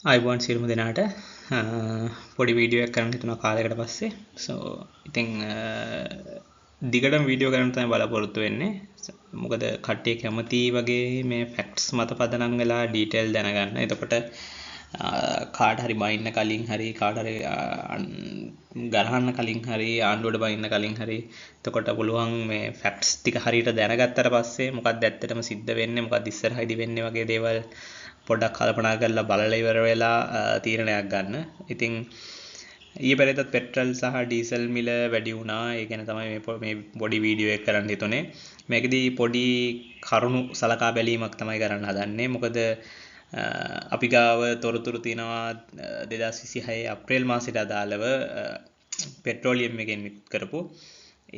ආයුබෝවන් සියලුම දෙනාට. පොඩි වීඩියෝ එකක් කරන්න හිතුණා කාලයකට පස්සේ. සෝ ඉතින් දිගටම වීඩියෝ කරන්න තමයි බලාපොරොත්තු වෙන්නේ. මොකද කට්ටිය කැමති වගේ මේ ෆැක්ට්ස් මත පදනම් වෙලා ඩීටේල් දැනගන්න. එතකොට කාට හරි බයින්න කලින් හරි, කාට හරි ගරහන්න කලින් හරි, ආණ්ඩුවට බයින්න කලින් හරි, එතකොට පුළුවන් මේ ෆැක්ට්ස් ටික හරියට දැනගත්තට පස්සේ මොකක්ද ඇත්තටම සිද්ධ වෙන්නේ, මොකක්ද ඉස්සරහයිදි වෙන්නේ වගේ දේවල් පොඩ්ඩක් කල්පනා කරලා බලලා ඉවර වෙලා තීරණයක් ගන්න. ඉතින් ඊයේ පෙරේදත් පෙට්‍රල් සහ ඩීසල් මිල වැඩි වුණා. ඒ ගැන තමයි මේ පොඩි වීඩියෝ එකක් කරන්න හිතුනේ. මේකෙදි පොඩි කරුණු සලකා බැලීමක් තමයි කරන්න හදන්නේ. මොකද අපි ගාව තොරතුරු තියෙනවා 2026 අප්‍රේල් මාසයට අදාළව පෙට්‍රෝලියම් එකෙන් නිකුත් කරපු.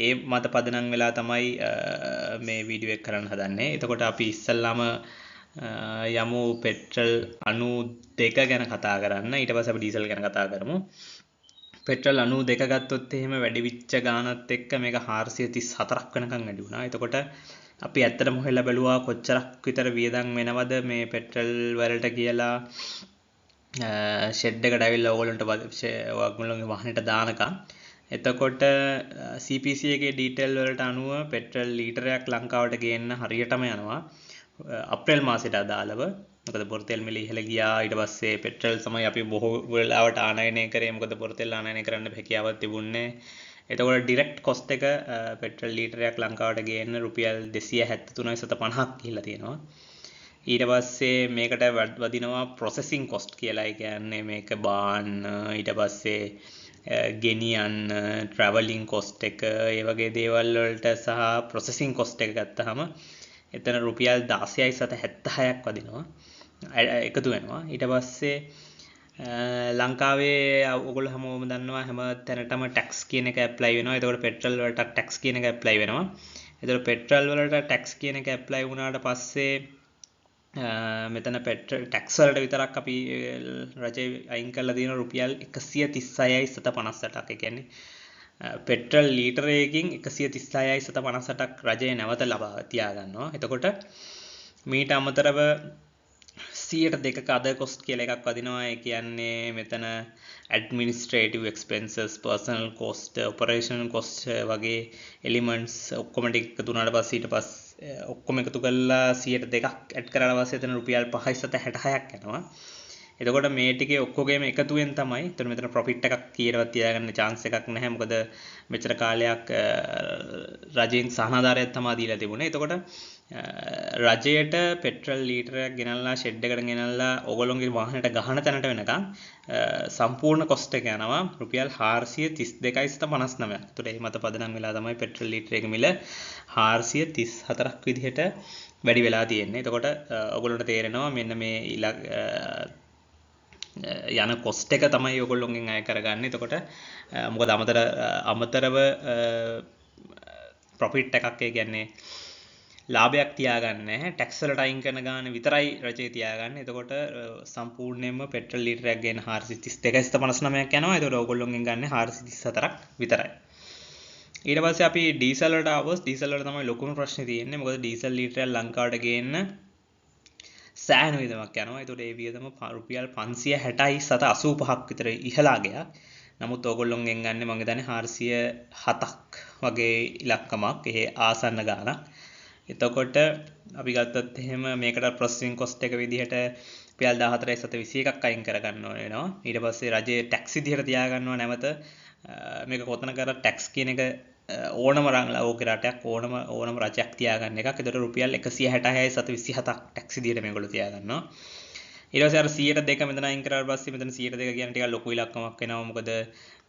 ඒ මත පදනම් වෙලා තමයි මේ වීඩියෝ එක කරන්න හදන්නේ. එතකොට අපි ඉස්සල්ලාම යමු පෙට්‍රල් 92 ගැන කතා කරන්න. ඊට පස්සේ අපි ඩීසල් ගැන කතා කරමු. පෙට්‍රල් 92 ගත්තොත් එහෙම වැඩි වෙච්ච ගානත් එක්ක මේක 434ක් වෙනකන් වැඩි වුණා. එතකොට අපි ඇත්තටම හොයලා බැලුවා කොච්චරක් විතර වියදම් වෙනවද මේ පෙට්‍රල් වලට කියලා. ෂෙඩ් එකට ඇවිල්ලා ඕගොල්ලන්ට ඔයගොල්ලෝගේ වාහනේට දානකම්. එතකොට CPC එකේ ඩීටේල් වලට අනුව පෙට්‍රල් ලීටරයක් ලංකාවට ගේන්න හරියටම යනවා අප්‍රේල් මාසයට අදාළව. මොකද බොරු තෙල් මිල ඉහළ ගියා. ඊට පස්සේ පෙට්‍රල් තමයි අපි බොහෝ වෙලාවට ආනයනය කරේ. මොකද බොරු තෙල් ආනයනය කරන්න හැකියාවක් තිබුණේ. එතකොට ඩිරෙක්ට් කොස්ට් එක පෙට්‍රල් ලීටරයක් ලංකාවට ගේන්න රුපියල් 273.50ක් ගිහිල්ලා තියෙනවා. ඊට පස්සේ මේකට වදිනවා ප්‍රොසෙසිං කොස්ට් කියලා. ඒ කියන්නේ මේක බාන්න, ඊට පස්සේ ගෙනියන්න, ට්‍රැවලින් කොස්ට් එක, ඒ වගේ දේවල් වලට සහ ප්‍රොසෙසිං කොස්ට් එක ගත්තාම එතන රුපියල් 16.76ක් වදිනවා, එකතු වෙනවා. ඊට පස්සේ ලංකාවේ ඔයගොල්ලෝ හැමෝම දන්නවා හැම තැනටම ටැක්ස් කියන එක ඇප්ලයි වෙනවා. එතකොට පෙට්‍රල් වලට ටැක්ස් කියන එක ඇප්ලයි වෙනවා. එතකොට පෙට්‍රල් වලට ටැක්ස් කියන එක ඇප්ලයි වුණාට පස්සේ මෙතන පෙට්‍රල් ටැක්ස් වලට විතරක් අපි රජය අයින් කරලා තියෙන රුපියල් 136.58ක්. ඒ කියන්නේ පෙට්‍රල් ලීටරයකින් 136.58ක් රජය නැවත ලබා තියාගන්නවා. එතකොට මීට අමතරව 102ක අදර් කොස්ට් කියලා එකක් වදිනවා. ඒ කියන්නේ මෙතන administrative expenses, personal cost, operational cost වගේ එලිමන්ට්ස් ඔක්කොම ටික එකතු වුණාට පස්සේ ඊට පස්සේ ඔක්කොම එකතු කරලා 102ක් ඇඩ් කරාට පස්සේ එතන රුපියල් 5.66ක් යනවා. එතකොට මේ ටිකේ ඔක්කොගේම එකතුවෙන් තමයි එතන මෙතන ප්‍රොෆිට් එකක් කීයටවත් තියාගන්න චාන්ස් එකක් නැහැ. මොකද මෙච්චර කාලයක් රජයෙන් සහනාධාරයක් තමයි දීලා තිබුණේ. එතකොට රජයට පෙට්‍රල් ලීටරයක් ගෙනල්ලා ෂෙඩ් එකට ගෙනල්ලා ඕගොල්ලෝගේ වාහනයට ගහන තැනට වෙනකන් සම්පූර්ණ කොස්ට් එක යනවා රුපියල් 432.59ක්. එතකොට ඒ මත පදනම් වෙලා තමයි පෙට්‍රල් ලීටරයක මිල 434ක් විදිහට වැඩි වෙලා තියෙන්නේ. එතකොට ඔයගොල්ලන්ට තේරෙනවා මෙන්න මේ යන කොස්ට් එක තමයි ඔයගොල්ලොන්ගෙන් අය කරගන්නේ. එතකොට මොකද අමතරව ප්‍රොෆිට් එකක්, ඒ කියන්නේ ලාභයක් තියාගන්නේ නැහැ. ටැක්ස් වලට අයින් කරන ගාන විතරයි රජය තියාගන්නේ. එතකොට සම්පූර්ණයෙන්ම පෙට්‍රල් ලීටරයක් ගේන 432.59ක් යනවා. එතකොට ඔයගොල්ලොන්ගෙන් ගන්නේ 434ක් විතරයි. ඊට පස්සේ අපි ඩීසල් වලට ආවොත් ඩීසල් වල තමයි ලොකුම ප්‍රශ්නේ තියෙන්නේ. මොකද ඩීසල් ලීටරයක් ලංකාවට ගේන්න සෑහෙන වියදමක් යනවා. එතකොට ඒ වියදම රුපියල් 560.85ක් විතර ඉහළ ගියා. නමුත් ඕගොල්ලොන්ගෙන් ගන්නේ මං හිතන්නේ 407ක් වගේ ඉලක්කමක්, ඒ ආසන්න ගාණක්. එතකොට අපි ගත්තොත් එහෙම මේකට ප්‍රොසෙසිං කොස්ට් එක විදිහට රුපියල් 14.21ක් අයින් කරගන්න ඕන වෙනවා. ඊට පස්සේ රජයේ ටැක්ස් විදිහට තියාගන්නවා නැවත. මේක කොතන කරත් ටැක්ස් කියන එක ඕනම ලෝක රටයක් ඕනම රජයක් තියාගන්න එකක්. එතකොට රුපියල් 166.27ක් ටැක්ස් විදිහට මේගොල්ලෝ තියාගන්නවා. ඊට පස්සේ අර 102 මෙතන අයින් කරාට පස්සේ මෙතන 102 කියන්නේ ටිකක් ලොකු ඉලක්කමක් වෙනවා. මොකද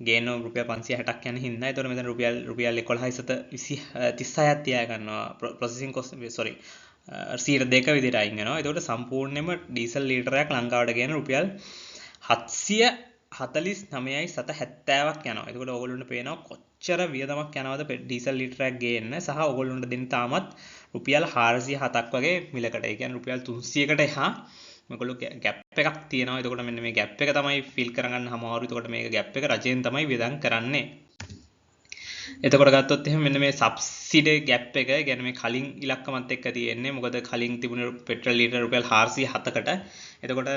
ගේන රුපියල් 560ක් යන හින්දා. එතකොට මෙතන රුපියල් 11.36ක් තියාගන්නවා. ප්‍රොසෙසිං කොස්ට්, සෝරි, 102 විදිහට අයින් වෙනවා. එතකොට සම්පූර්ණයෙන්ම ඩීසල් ලීටරයක් ලංකාවට ගේන රුපියල් 749.70ක් යනවා. එතකොට ඕගොල්ලන්ට පේනවා කොච්චර වියදමක් යනවද ඩීසල් ලීටරයක් ගේන්න සහ ඕගොල්ලන්ට දෙන්න තාමත් රුපියල් 407ක් වගේ මිලකට. ඒ කියන්නේ රුපියල් 300කට එහා මේගොල්ලෝ ගැප් එකක් තියෙනවා. එතකොට මෙන්න මේ ගැප් එක තමයි ෆිල් කරගන්න අමාරු. එතකොට මේක ගැප් එක රජයෙන් තමයි වියදම් කරන්නේ. එතකොට ගත්තොත් එහෙම මෙන්න මේ සබ්සිඩි ගැප් එක, ඒ කියන්නේ මේ කලින් ඉලක්කමත් එක්ක තියෙන්නේ. මොකද කලින් තිබුණ පෙට්‍රල් ලීටර රුපියල් 407කට, එතකොට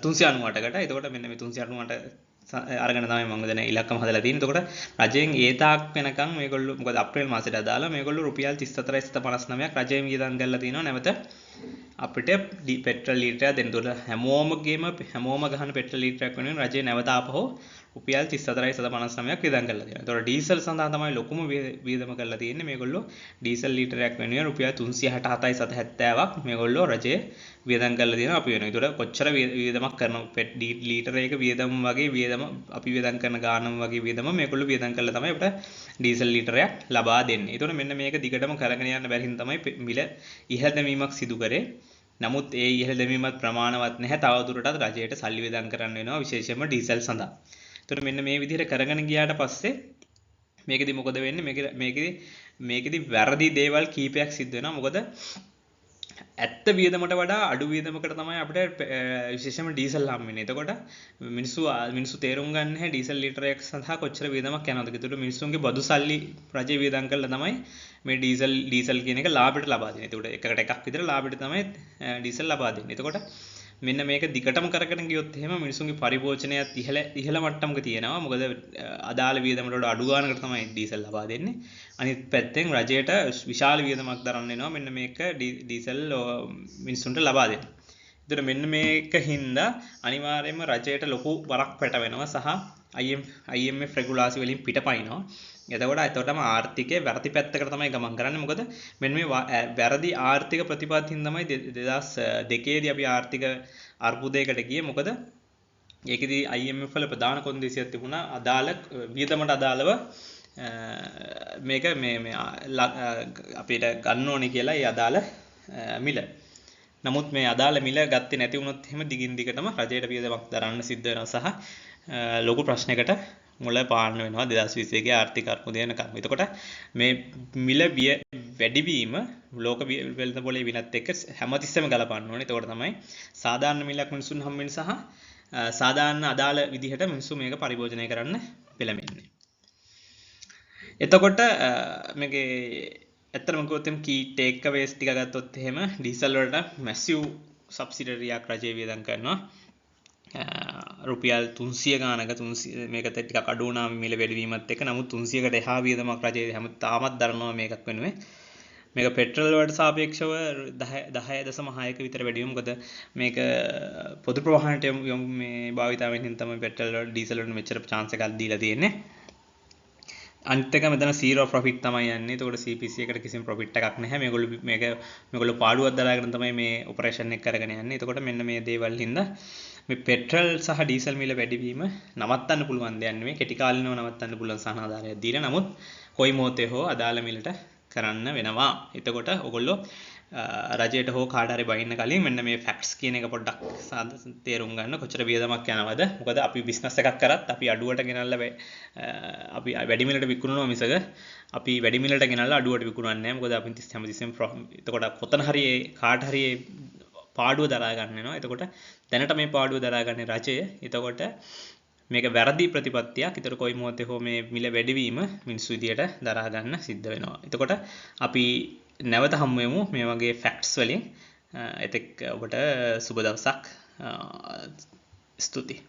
398කට. එතකොට මෙන්න මේ 398 අරගෙන තමයි මම දැන් ඉලක්කම හදලා තියෙන්නේ. එතකොට රජයෙන් ඒ තාක් වෙනකන් මේගොල්ලෝ, මොකද අප්‍රේල් මාසෙට අදාළව මේගොල්ලෝ රුපියල් 34.59ක් රජයෙන් වියදම් කරලා තිනවා නැවත අපිට පෙට්‍රල් ලීටරයක් දෙන්න. එතකොට හැමෝම ගහන පෙට්‍රල් ලීටරයක් වෙනුවෙන් රජය නැවත ආපහු රුපියල් 34.59ක් වියදම් කරලා තියෙනවා. එතකොට ඩීසල් සඳහා තමයි ලොකුම වියදම කරලා තියෙන්නේ. මේගොල්ලෝ ඩීසල් ලීටරයක් වෙනුවෙන් රුපියල් 367.70ක් මේගොල්ලෝ රජය වියදම් කරලා තියෙනවා අපි වෙනුවෙන්. එතකොට කොච්චර වියදමක් කරන ලීටරයක වියදම වගේ වියදම අපි වියදම් කරන ගානම වගේ වියදම මේගොල්ලෝ වියදම් කරලා තමයි අපිට ඩීසල් ලීටරයක් ලබා දෙන්නේ. එතකොට මෙන්න මේක දිගටම කරගෙන යන්න බැරි හින්දා තමයි මිල ඉහළ දැමීමක් සිදු කරේ. නමුත් ඒ ඉහළ දැමීමත් ප්‍රමාණවත් නැහැ. තව දුරටත් රජයට සල්ලි වියදම් කරන්න වෙනවා විශේෂයෙන්ම ඩීසල් සඳහා. එතකොට මෙන්න මේ විදිහට කරගෙන ගියාට පස්සේ මේකෙදි මොකද වෙන්නේ? මේකෙදි වැරදි දේවල් කීපයක් සිද්ධ වෙනවා. මොකද ඇත්ත වියදමට වඩා අඩු වියදමකට තමයි අපිට විශේෂයෙන්ම ඩීසල් හම් වෙන්නේ. එතකොට මිනිස්සු තේරුම් ගන්න නැහැ ඩීසල් ලීටරයක් සඳහා කොච්චර වියදමක් යනවද කියලා. එතකොට මිනිස්සුන්ගේ බදු සල්ලි රජය වියදම් කරලා තමයි මේ ඩීසල් කියන එක ලාභයට ලබා දෙන්නේ. එතකොට එකකට එකක් විතර ලාභයට තමයි ඩීසල් ලබා දෙන්නේ. එතකොට මෙන්න මේක දිගටම කරගෙන ගියොත් එහෙම මිනිසුන්ගේ පරිභෝජනයත් ඉහළ මට්ටමක තියෙනවා. මොකද අදාළ වියදමට වඩා අඩු ගානකට තමයි ඩීසල් ලබා දෙන්නේ. අනිත් පැත්තෙන් රජයට විශාල වියදමක් දරන්න වෙනවා මෙන්න මේක ඩීසල් මිනිසුන්ට ලබා දෙන්න. ඒතර මෙන්න මේක හින්දා අනිවාර්යයෙන්ම රජයට ලොකු වරක් පැටවෙනවා සහ IMF රෙගුලාසි වලින් පිටපයින්නවා. එතකොටම ආර්ථිකය වැරදි පැත්තකට තමයි ගමන් කරන්නේ. මොකද මෙන්න මේ වැරදි ආර්ථික ප්‍රතිපත්තියෙන් තමයි 2002 දී අපි ආර්ථික අර්බුදයකට ගියේ. මොකද ඒකෙදි IMF වල ප්‍රධාන කොන්දේසියක් තිබුණා අදාළ වියදමට අදාළව මේක මේ මේ අපිට ගන්න ඕනේ කියලා ඒ අදාළ මිල. නමුත් මේ අදාළ මිල ගත්තේ නැති වුණොත් එහෙම දිගින් දිගටම රජයට වියදමක් දරන්න සිද්ධ වෙනවා සහ ලොකු ප්‍රශ්නයකට මුල පාන්න වෙනවා 2021 ආර්ථික අර්බුදය වෙනකම්. එතකොට මේ මිල වැඩිවීම ලෝක වෙළඳ පොලේ විනත් එක්ක හැමතිස්සෙම ගලපන්න ඕනේ. එතකොට තමයි සාධාරණ මිලක් මිනිසුන් හම් වෙන සහ සාධාරණ අදාළ විදිහට මිනිස්සු මේක පරිභෝජනය කරන්න පෙළඹෙන්නේ. එතකොට මේකේ ඇත්තටම කිව්වොත් එහෙම කී ටේක් අවේස් ටික ගත්තොත් එහෙම ඩීසල් වලට මැසිව් සබ්සිඩරියක් රජය වියදම් කරනවා. රුපියල් 300 ගානක 300 මේක ටිකක් අඩු වුණා මිල වැඩිවීමත් එක්ක. නමුත් 300කට එහා වියදමක් රජය හැම තාමත් දරනවා මේකක් වෙනුවෙන්. මේක පෙට්‍රල් වලට සාපේක්ෂව 10.6ක විතර වැඩි වෙනවා. මොකද මේක පොදු ප්‍රවාහනයට යොමු මේ භාවිතා වෙන හින්දා තමයි පෙට්‍රල් වලට ඩීසල් වලට මෙච්චර චාන්ස් එකක් දීලා තියෙන්නේ. අනිත් එක මෙතන සීරෝ ප්‍රොෆිට් තමයි යන්නේ. එතකොට CPC එකට කිසිම ප්‍රොෆිට් එකක් නැහැ. මේගොල්ලෝ පාඩුවක් දරාගෙන තමයි මේ ඔපරේෂන් එක කරගෙන යන්නේ. එතකොට මෙන්න මේ දේවල් හින්දා මේ පෙට්‍රල් සහ ඩීසල් මිල වැඩිවීම නවත්තන්න පුළුවන් දෙයක් නෙමෙයි. කෙටි කාලිනව නවත්තන්න පුළුවන් සහනාධාරයක් දීලා. නමුත් කොයි මොහොතේ හෝ අදාළ මිලට කරන්න වෙනවා. එතකොට ඔයගොල්ලෝ රජයට හෝ කාට හරි බයින්න කලින් මෙන්න මේ ෆැක්ට්ස් කියන එක පොඩ්ඩක් තේරුම් ගන්න කොච්චර වියදමක් යනවද. මොකද අපි බිස්නස් එකක් කරත් අපි අඩුවට ගෙනල්ලා අපි වැඩි මිලට විකුණනවා මිසක අපි වැඩි මිලට ගෙනල්ලා අඩුවට විකුණන්නේ නැහැ. මොකද අපි හැමතිස්සෙම එතකොට කොතන හරි කාට හරි පාඩුව දරා ගන්න වෙනවා. එතකොට දැනට මේ පාඩුව දරාගන්නේ රජය. එතකොට මේක වැරදි ප්‍රතිපත්තියක්. ඒතර කොයි මොහොතේ හෝ මේ මිල වැඩිවීම මිනිස්සු විදියට දරා ගන්න සිද්ධ වෙනවා. එතකොට අපි නැවත හමු වෙමු මේ වගේ ෆැක්ට්ස් වලින්. එතෙක් ඔබට සුබ දවසක්. ස්තුතියි.